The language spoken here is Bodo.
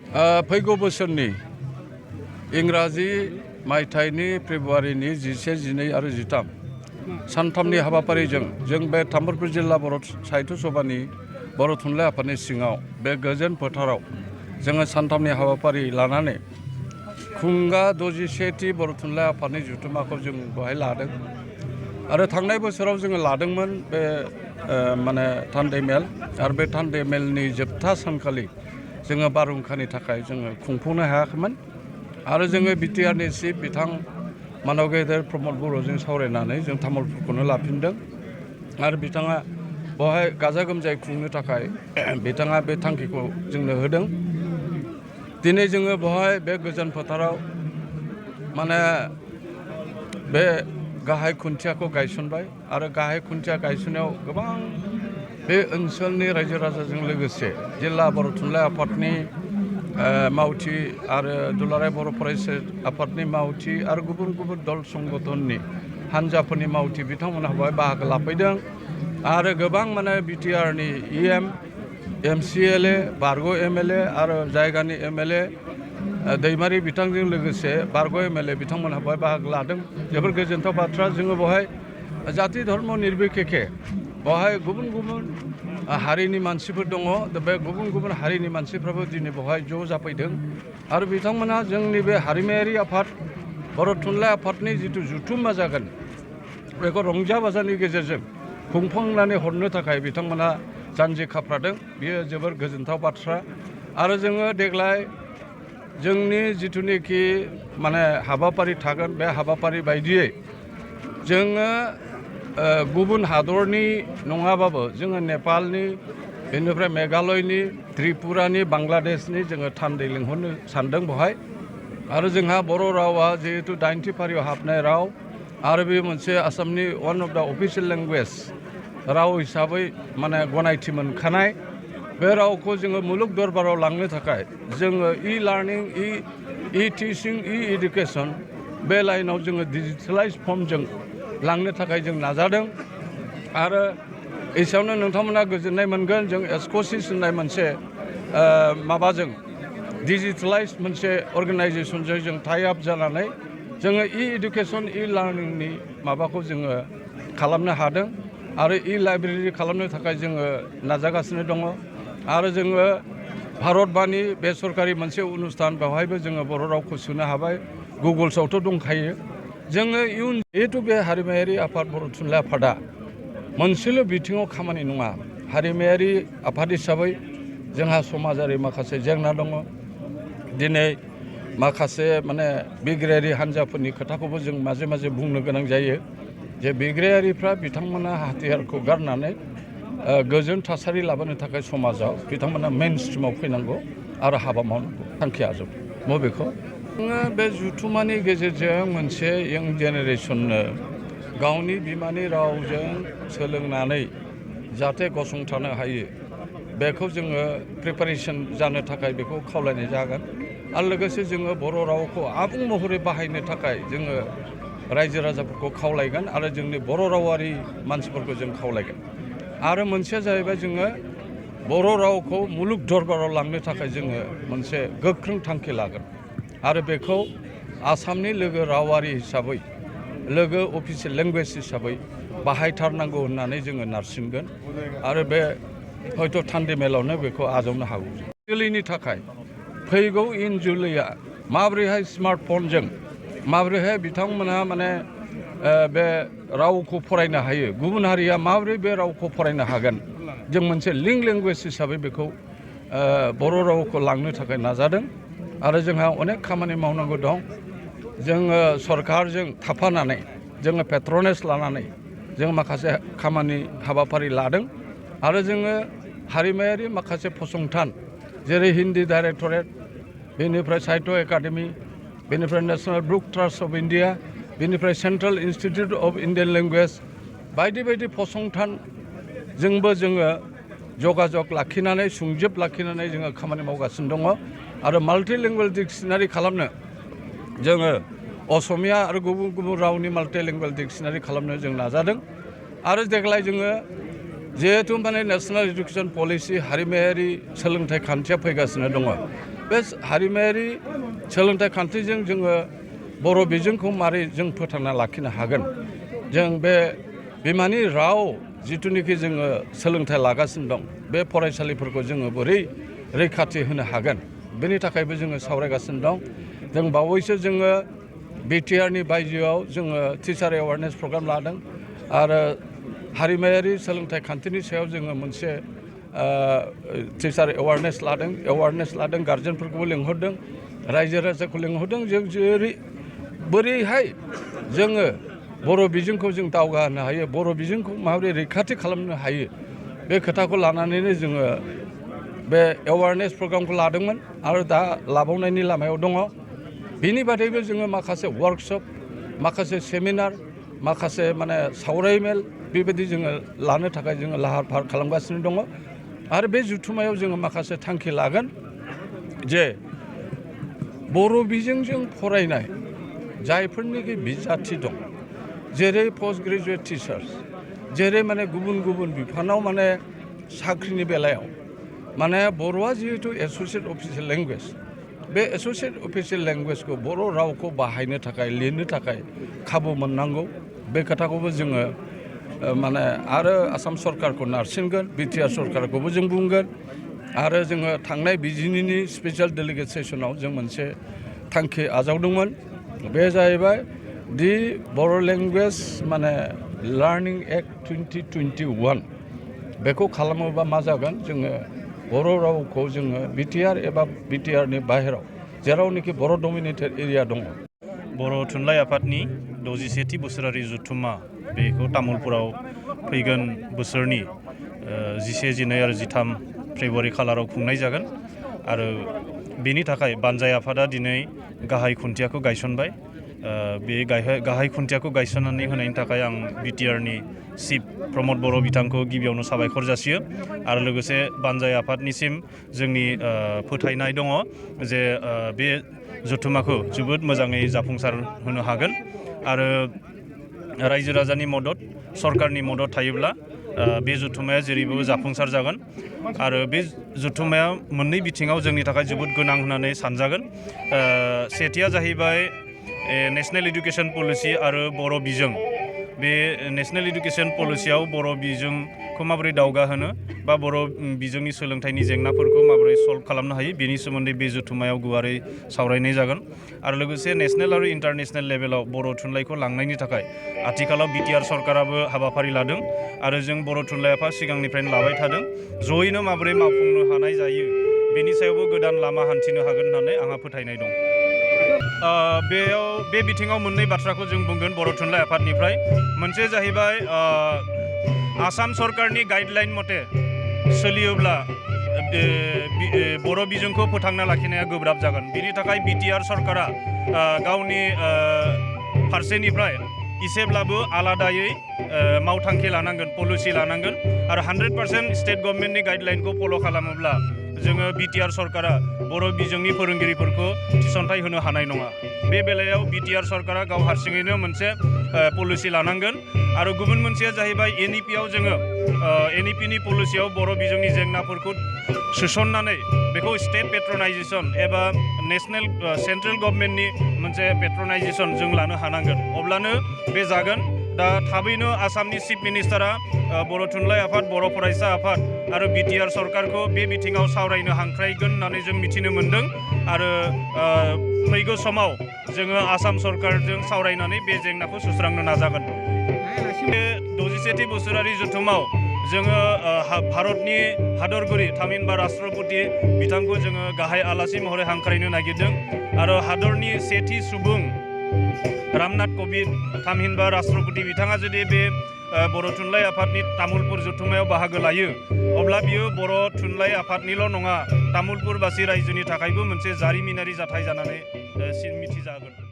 फैगौ बोसोरनि इंराजि मायथाइनि फेब्रुवारिनि 11, 12 आरो 13 सानथामनि हाबाफारिजों जों बे तामुलपुर जिल्ला बर' साहित्य सभानि बर' थुनलाइ आफादनि सिङाव बे गोजोन फोथाराव जोङो सानथामनि हाबाफारि लानानै खुंगा 61थि बर' थुनलाइ आफादनि जथुम्माखौ जों बेवहाय लादों आरो थांनाय बोसोराव जोङो लादोंमोन बे माने थान्दै मेल आरो बे थान्दै मेलनि जोबथा सानखालि जोङो बारहुंखानि थाखाय जोङो खुंफुंनो हायाखैमोन आरो जोङो बिटिआरनि चिफ बिथां मानव गेदेर प्रमद बर'जों सावरायनानै जों तामुलपुरखौनो लाफिनदों आरो बिथाङा बेवहाय गाजा गोमजायै खुंनो थाखाय बिथाङा बे थांखिखौ जोंनो होदों। दिनै जोङो बेवहाय बे गोजोन फोथाराव माने बे गाहाय खुन्थियाखौ गायसनबाय आरो गाहाय खुन्थिया गायसननायाव गोबां बे ओनसोलनि रायजो राजाजों लोगोसे जिल्ला बर' थुनलाइ आफादनि मावथि आरो दुलाराय बर' फरायसा आफादनि मावथि आरो गुबुन गुबुन दल संगठननि हान्जाफोरनि मावथि बिथांमोनहा बेवहाय बाहागो लाफैदों आरो गोबां माने बिटिआरनि MCLA बारग' MLA आरो जायगानि MLA दैमारि बिथांजों लोगोसे बारग' MLA बिथांमोनहा बेवहाय बाहागो लादों। जोबोर गोजोनथाव बाथ्रा। जोङो बेवहाय जाति धर्म निर्बिखेखे बेवहाय गुबुन गुबुन हारिनि मानसिफोर दङ। बे गुबुन गुबुन हारिनि मानसिफ्राबो दिनै बेवहाय ज' जाफैदों आरो बिथांमोनहा जोंनि बे हारिमायारि आफाद बर' थुनलाइ आफादनि जिथु जथुम्मा जागोन बेखौ रंजा बाजानि गेजेरजों खुंफुंनानै हरनो थाखाय बिथांमोनहा जानजि खाफ्रादों। बियो जोबोर गोजोनथाव बाथ्रा आरो जोङो देग्लाय जोंनि जिथुनिखि माने हाबाफारि थागोन बे हाबाफारि बायदियै जोङो गुबुन हादरनि नङाबाबो जोङो नेपालनि बेनिफ्राय मेघालयनि त्रिपुरानि बांलादेशनि जोङो थान्दै लिंहरनो सानदों बेवहाय आरो जोंहा बर' रावा जिहेतु 90थि फारियाव हाबनाय राव आरो बे मोनसे आसामनि one of the official language राव हिसाबै माने गनायथि मोनखानाय बे रावखौ जोङो मुलुग दरबाराव लांनो थाखाय जोङो लार्निं टिचिं इडुकेसन बे लाइनाव जोङो डिजिटेलाइज फर्मजों लांनो थाखाय जों नाजादों आरो एसेयावनो नोंथांमोना गोजोननाय मोनगोन जों एस्क'सिस होननाय मोनसे माबाजों डिजिटेलाइज मोनसे अर्गेनाइजेसनजों जों टाइ आप जानानै जोङो इडुकेसन लार्निंनि माबाखौ जोङो खालामनो हादों आरो लाइब्रेरि खालामनो थाखाय जोङो नाजागासिनो दङ आरो जोङो भारतबाणी बेसरकारि मोनसे अनुस्थान बेवहायबो जोङो बर' रावखौ सोनो हाबाय। गुगोल्सआवथ' दंखायो। जोङो इयुन जिहेतु बे हारिमायारि आफाद बर' थुनलाइ आफादा मोनसेल' बिथिङाव खामानि नङा। हारिमायारि आफाद हिसाबै जोंहा समाजारि माखासे जेंना दङ। दिनै माखासे माने बिग्रायारि हान्जाफोरनि खोथाखौबो जों माजे माजे बुंनो गोनां जायो जे बिग्रायारिफ्रा बिथांमोना हाथियारखौ गारनानै गोजोन थासारि लाबोनो थाखाय समाजाव बिथांमोना मेइन स्ट्रिमाव फैनांगौ आरो हाबा मावनांगौ थांखि आजाव बबेखौ जोङो बे जुथुम्मानि गेजेरजों मोनसे इयं जेनेरेसननो गावनि बिमानि रावजों सोलोंनानै जाहाथे गसंथानो हायो बेखौ जोङो प्रिपारेसन जानो थाखाय बेखौ खावलायनाय जागोन आरो लोगोसे जोङो बर' रावखौ आबुं महरै बाहायनो थाखाय जोङो रायजो राजाफोरखौ खावलायगोन आरो जोंनि बर' रावारि मानसिफोरखौ जों खावलायगोन आरो मोनसेया जाहैबाय जोङो बर' रावखौ मुलुग दरबाराव लांनो थाखाय जोङो मोनसे गोख्रों थांखि लागोन आरो बेखौ आसामनि लोगो रावारि हिसाबै लोगो अफिसियेल लेंगुवेज हिसाबै बाहायथारनांगौ होननानै जोङो नारसिनगोन आरो बे हयथ' थान्दै मेलावनो बेखौ आजावनो हागौ। जोलैनि थाखाय फैगौ इयुन जोलैया माबोरैहाय स्मार्टफनजों माबोरैहाय बिथांमोनहा माने बे रावखौ फरायनो हायो गुबुन हारिया माबोरै बे रावखौ फरायनो हागोन जों मोनसे लिंक लेंगुवेज हिसाबै बेखौ बर' रावखौ लांनो थाखाय नाजादों आरो जोंहा अनेक खामानि मावनांगौ दं। जोङो सरकारजों थाफानानै जोङो पेट्रनेज लानानै जों माखासे खामानि हाबाफारि लादों आरो जोङो हारिमायारि माखासे फसंथान जेरै हिन्दी डाइरेक्टरेट बेनिफ्राय साहित्य एकाडेमि बेनिफ्राय national book trust of India बेनिफ्राय central institute of Indian language बायदि बायदि फसंथानजोंबो जोङो जगाजग लाखिनानै सुंजोब लाखिनानै जोङो खामानि मावगासिनो दङ आरो माल्टि लेंगुवेज डिक्सनारि खालामनो जोङो असमिया आरो गुबुन गुबुन रावनि माल्टि लेंगुवेज डिक्सनारि खालामनो जों नाजादों आरो देग्लाय जोङो जिहेतु माने नेशनेल इडुकेसन पलिसि हारिमायारि सोलोंथाइ खान्थिया फैगासिनो दङ बे हारिमायारि सोलोंथाइ खान्थिजों जोङो बर' बिजोंखौ मारै जों फोथांना लाखिनो हागोन जों बे बिमानि राव जिथुनिखि जोङो सोलोंथाइ लागासिनो दं बे फरायसालिफोरखौ जोङो बोरै रैखाथि होनो हागोन बेनि थाखायबो जोङो सावरायगासिनो दं जों बावैसो जोङो बिटिआरनि बायजोआव जोङो टिचार एवारनेस प्रग्राम लादों आरो हारिमायारि सोलोंथाइ खान्थिनि सायाव जोङो मोनसे टिचार एवारनेस लादों गार्जेनफोरखौबो लिंहरदों रायजो राजाखौ लिंहरदों जों बोरैहाय जोङो बर' बिजोंखौ जों दावगाहोनो हायो बर' बिजोंखौ माबोरै रैखाथि खालामनो हायो बे खोथाखौ लानानैनो जोङो बे एवारनेस प्रग्रामखौ लादोंमोन आरो दा लाबावनायनि लामायाव दङ बिनि बादैबो जोङो माखासे वार्कशप माखासे सेमिनार माखासे माने सावरायमेल बेबायदि जोङो लानो थाखाय जोङो लाहार फाहार खालामगासिनो दङ आरो बे जथुम्मायाव जोङो माखासे थांखि लागोन जे बर' बिजोंजों फरायनाय जायफोरनिखि बिजाथि दं जेरै पस्ट ग्रेजुवेट टिचार्स जेरै माने गुबुन बिफानाव माने साख्रिनि बेलायाव माने बर'आ जिहेतु एस'सियेट अफिसियेल लेंगुवेज बे एस'सियेट अफिसियेल लेंगुवेजखौ बर' रावखौ बाहायनो थाखाय लिरनो थाखाय खाबु मोननांगौ बे खोथाखौबो जोङो माने आरो आसाम सरकारखौ नारसिनगोन बिटिआर सरकारखौबो जों बुंगोन आरो जोङो थांनाय बिजिनिनि स्पेसियेल डेलिगेट सेसनाव जों मोनसे थांखि आजावदोंमोन बे जाहैबाय दि बर' लेंगुवेज माने लार्निं एक्ट 2021 बेखौ खालामोबा मा जागोन जोङो बर' रावखौ जोङो बिटिआर एबा बिटिआरनि बाहेराव जेरावनोखि बर' डमिनेटेड एरिया दङ बर' थुनलाइ आफादनि 61थि बोसोरारि जथुम्मा बेखौ तामुलपुराव फैगोन बोसोरनि 11, 12 आरो 13 फेब्रुवारि खालाराव खुंनाय जागोन आरो बेनि थाखाय बानजाय आफादा दिनै गाहाय खुन्थियाखौ गायसनबाय बे गाहाय खुन्थियाखौ गायसननानै होनायनि थाखाय आं बिटिआरनि चिफ प्रमद बर' बिथांखौ गिबियावनो साबायखर जासियो आरो लोगोसे बानजाय आफादनिसिम जोंनि फोथायनाय दङ जे बे जथुम्माखौ जोबोद मोजाङै जाफुंसार होनो हागोन आरो रायजो राजानि मदद सरकारनि मदद थायोब्ला बे जथुम्माया जेरैबो जाफुंसार जागोन आरो बे जथुम्माया मोननै बिथिङाव जोंनि थाखाय जोबोद गोनां होननानै सानजागोन सेथिया जाहैबाय नेशनेल एडुकेशन पलिसि आरो बर' बिजों बे नेशनेल एडुकेशन पलिसियाव बर' बिजोंखौ माबोरै दावगाहोनो बा बर' बिजोंनि सोलोंथाइनि जेंनाफोरखौ माबोरै सल्भ खालामनो हायो बेनि सोमोन्दै बे जथुम्मायाव गुवारै सावरायनाय जागोन आरो लोगोसे नेशनेल आरो इन्टारनेशनेल लेभेलाव बर' थुनलाइखौ लांनायनि थाखाय आथिखालाव बिटिआर सरकाराबो हाबाफारि लादों आरो जों बर' थुनलाइ आफाद सिगांनिफ्रायनो लाबाय थादों जयैनो माबोरै मावफुंनो हानाय जायो बेनि सायावबो गोदान लामा हान्थिनो हागोन होननानै आंहा फोथायनाय दं बे बिथिङाव मोननै बाथ्राखौ जों बुंगोन बर' थुनलाइ आफादनिफ्राय मोनसे जाहैबाय आसाम सरकारनि गाइडलाइन मथे सोलियोब्ला बर' बिजोंखौ फोथांना लाखिनाया गोब्राब जागोन बेनि थाखाय बिटिआर सरकारा गावनि फारसेनिफ्राय इसेब्लाबो आलादायै मावथांखि लानांगोन पलिसि लानांगोन आरो 100% स्टेट गभर्नमेन्टनि गाइडलाइनखौ फल' खालामोब्ला जोङो बिटिआर सरकारा बर' बिजोंनि फोरोंगिरिफोरखौ थिसनथाइ होनो हानाय नङा बे बेलायाव बिटिआर सरकारा गाव हारसिङैनो मोनसे पलिसि लानांगोन आरो गुबुन मोनसेया जाहैबाय एनइपिआव जोङो एनइपिनि पलिसियाव बर' बिजोंनि जेंनाफोरखौ सोसननानै बेखौ स्टेट पेट्रनाइजेसन एबा नेशनेल सेन्ट्रेल गभर्नमेन्टनि मोनसे पेट्रनाइजेसन जों लानो हानांगोन अब्लानो बे जागोन दा थाबैनो आसामनि चिफ मिनिस्टारा बर' थुनलाइ आफाद बर' फरायसा आफाद आरो बिटिआर सरकारखौ बे बिथिङाव सावरायनो हांख्रायगोन होननानै जों मिथिनो मोन्दों आरो फैगौ समाव जोङो आसाम सरकारजों सावरायनानै बे जेंनाखौ सुस्रांनो नाजागोन बे 61थि बोसोरारि जथुमाव जोङो भारतनि हादरगिरि थामहिनबा राष्ट्रपति बिथांखौ जोङो गाहाय आलासि महरै हांख्रायनो नागिरदों आरो हादरनि सेथि सुबुं रामनाथ क'विन्द थामहिनबा राष्ट्रपति बिथाङा जुदि बे बर' थुनलाइ आफादनि तामुलपुर जथुम्मायाव बाहागो लायो अब्ला बियो बर' थुनलाइ आफादनिल' नङा तामुलपुरबासि रायजोनि थाखायबो मोनसे जारिमिनारि जाथाय जानानै मिथिजागोन